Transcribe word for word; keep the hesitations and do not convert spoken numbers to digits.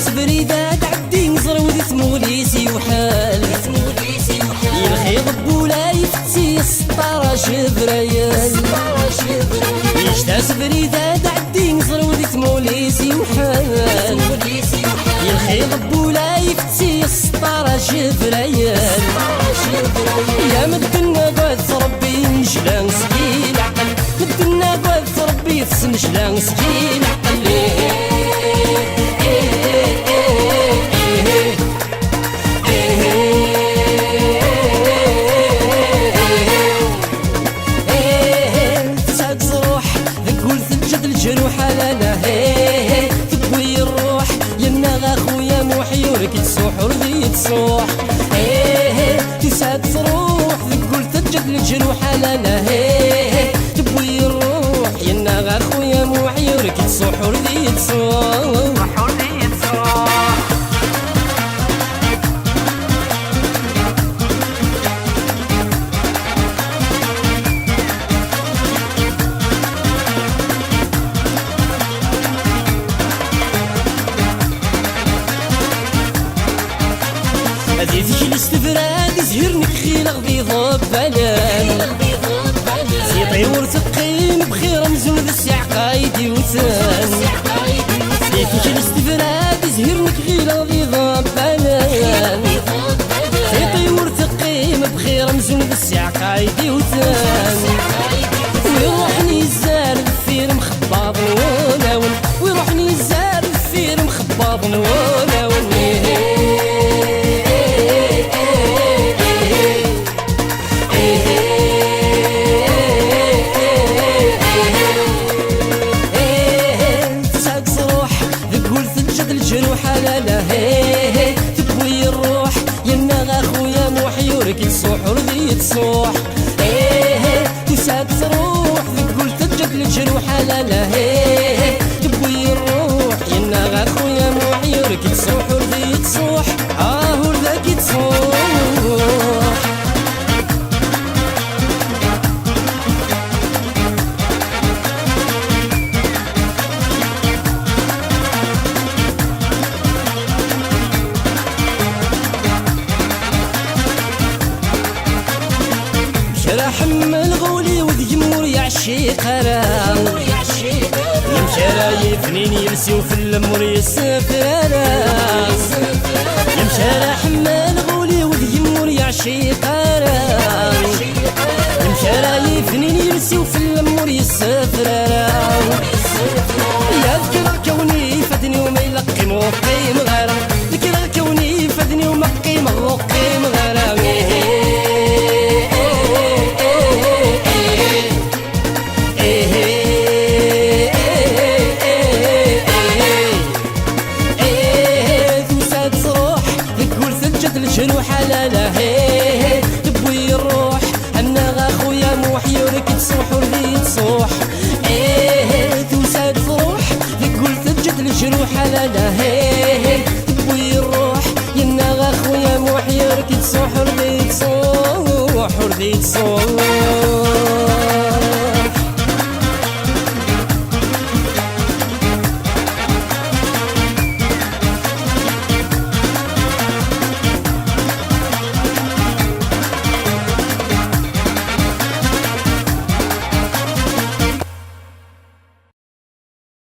Sbrid ad ɛeddi, ẓriw di tmuɣli-s yewḥel. Yelxi ḍebbula ifetti s ṭṭara jebrayel. Yecta sbrid ad ɛeddi, ẓriw di tmuɣli-s yewḥel. Yelxi ḍebbula ifetti s ṭṭara jebrayel. Ya medden agad Rebbi, nejla seg leɛqel. Medden agad Rebbi, tesnejla seg leɛqel. Tesɛa ttruḥ deg wul, teǧǧa-d leǧruḥ, a la la, he, he. Tewwi ṛṛuḥ, yenna-ɣ a xuya Muḥ, yurek ttṣuḥ ur d yettṣuḥ. He, he. Tesɛa ttruḥ deg wul, teǧǧa-d leǧruḥ, a la la, he, he. Tewwi ṛṛuḥ, yenna-ɣ a xuya Muḥ, yurek ttṣuḥ ur d yettṣuḥ. Di tekli s tebrad, izhir nekk ɣileɣ d iḍebbalen. Tiṭ-iw ur teqqim bxir, amzun d ssiɛqa i d-iwten. Di tekli s tebrad, izhir nekk ɣileɣ d iḍebbalen. Tiṭ-iw ur teqqim bxir, amzun d ssiɛqa i d-iwten. Wi ruḥen izzar deffir mxebbaḍen wulawen. Wi ruḥen izzar deffir mxebbaḍen wulawen. Tesɛa ttruḥ deg wul, teǧǧa-d leǧruḥ, a la la, he, he. Tewwi ṛṛuḥ, yenna-ɣ a xuya Muḥ, yurek ttṣuḥ ur d yettṣuḥ. He, he. Tesɛa ttruḥ deg wul, teǧǧa-d leǧruḥ, a la la, he, he. Tewwi ṛṛuḥ, yenna-ɣ a xuya Muḥ, yurek ttṣuḥ ur d yettṣuḥ. Ah, ur d ak-ittṣuḥ. Kra ḥemmel ɣuli-w deg-m ur yeɛciq ara. Yemkara yifnin yelsi-w fell-am ur yessefr ara. Yemkara ḥemmel ɣuli-w deg-m ur yeɛciq ara. Yemkara yifnin yelsi-w fell-am ur yessefr ara. Yad kkreɣ kawen ifadden-iw ma yella qqimeɣ ur qqimeɣ ara. Kkreɣ kawen ifadden-iw ma qqimeɣ ur qqimeɣ ara. Tusa-d truḥ deg wul, teǧǧa-d leǧruḥ, a la la, he, he. Tewwi ṛṛuḥ, annaɣ a xuya Muḥ, yurek ttṣuḥ ur d yettṣuḥ. He, he. Tusa-d truḥ deg wul, teǧǧa-d leǧruḥ, a la la, he, he. Tewwi ṛṛuḥ, yenna-ɣ a xuya Muḥ, yurek ttṣuḥ ur d yettṣuḥ, ur d yettṣuḥ.